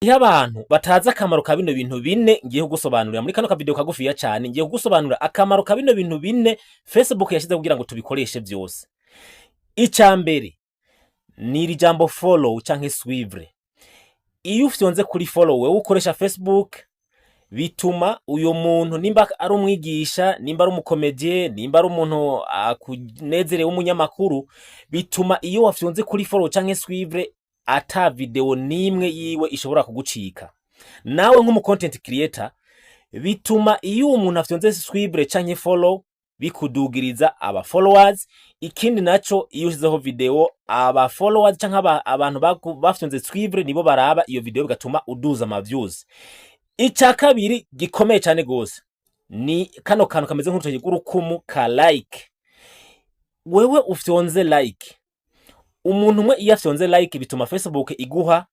Iyo abantu batazi akamaro ka bino bintu bine ngiye kugusobanurira muri kano kavideo kagufiya cane, ngiye kugusobanurira akamaro ka bino bintu bine Facebook yashize kugira ngo tubikoreshe vyose. Ica mbere ni iri jambo follow canke suivre. Iyo ufyonze kuri follow, wewe ukoresha Facebook, bituma uyo muntu, nimba ari umwigisha, nimba ari umukomedie, nimba ari umuntu akunezerewe, w'umunyamakuru, bituma iyo wafyonze kuri follow canke suivre ata video nimwe yiwe ishobora kugucika. Nawe nk'umu content creator, bituma iyo umuntu afyonze suivre canke follow bikudugiriza aba followers. Ikindi naco, iyo ushizeho video, aba followers canke abantu bafyonze suivre nibo baraba iyo video, bigatuma uduza ama views. Ica kabiri gikomeye cane gose ni kano kantu kameze nk'urutoki rw'urukumu ka like. Wewe ufyonze like, umuntu umwe iyo afyonze like, bituma Facebook iguha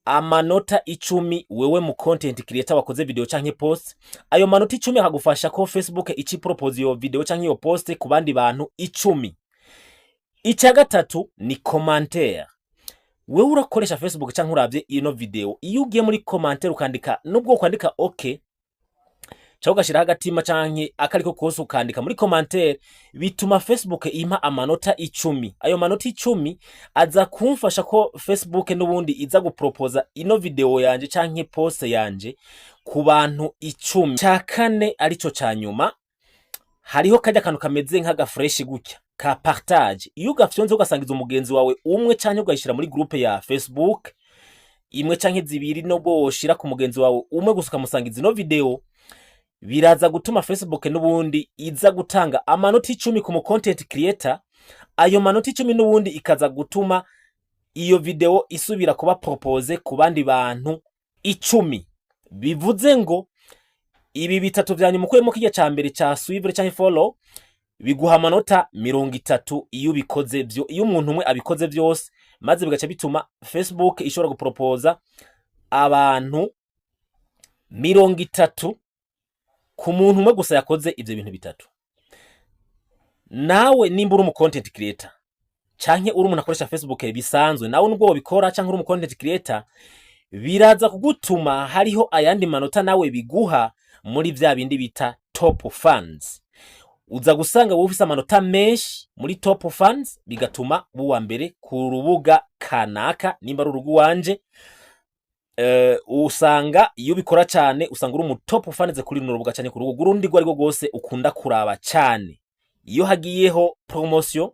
amanota 10 wewe mu content creator wakoze video canke post. Ayo manota 10 akagufasha ko Facebook ici propose iyo video canke iyo post ku bandi bantu 10. Ica gatatu ni commentaire. Wewe urakoresha Facebook canke uravye ino video, iyo ugiye muri commentaire ukandika, nubwo ukandika okay canke ugashiraho agatima canke akariko kose ukandika muri commentaire, bituma Facebook impa amanota 10. Ayo manota 10 aza kumfasha ko Facebook n'ubundi iza gupropoza ino video yanje canke post yanje ku bantu 10. Ca kane, arico ca nyuma, hariho karya kantu kameze nk'aga flèche gutya ka partage. Iyo ugafyonze ugasangiza umugenzi wawe umwe canke ugayishira muri groupe ya Facebook imwe canke zibiri, nubwo woshira ku mugenzi wawe umwe gusa ukamusangiza ino video, biraza gutuma Facebook n'ubundi iza gutanga amanota 10 ku mu content creator. Ayo manota 10 n'ubundi ikaza gutuma iyo video isubira kuba proposé ku bandi bantu 10. Bivuze ngo ibi bitatu vya nyuma, ukuyemo kirya ca mbere ca suivre canke follow, biguha amanota 30 iyo ubikoze vyo, iyo umuntu umwe abikoze vyose, maze bigaca bituma Facebook ishobora gupropoza abantu 30 ku muntu umwe gusa yakoze ivyo bintu bitatu. Nawe nimba uri umu content creator canke uri umuntu akoresha Facebook bisanzwe, nawe nubwo wobikora canke uri umu content creator, biraza kugutuma hariho ayandi manota nawe biguha muri vya bindi bita top fans. Uza gusanga wowe ufise amanota menshi muri top fans, bigatuma uba mbere ku rubuga kanaka. Nimba ari urugo wanje, usanga iyo ubikora cane usanga uri umu top fans kuri runo rubuga canke ku rubuga urundi rwo arirwo rwose ukunda kuraba cane. Iyo hagiyeho promotion,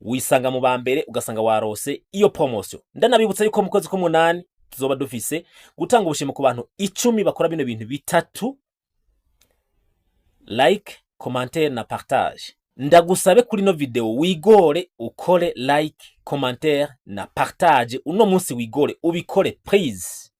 wisanga mu ba mbere, ugasanga warose iyo promotion. Ndanabibutsa yuko mu kwezi k'umunani tuzoba dufise gutanga ubushimo ku bantu 10 bakora bino bintu bitatu: like, commentaire na partage. Ndagusabe kuri no video wigore ukore like, commentaire na partage uno munsi, wigore ubikore please.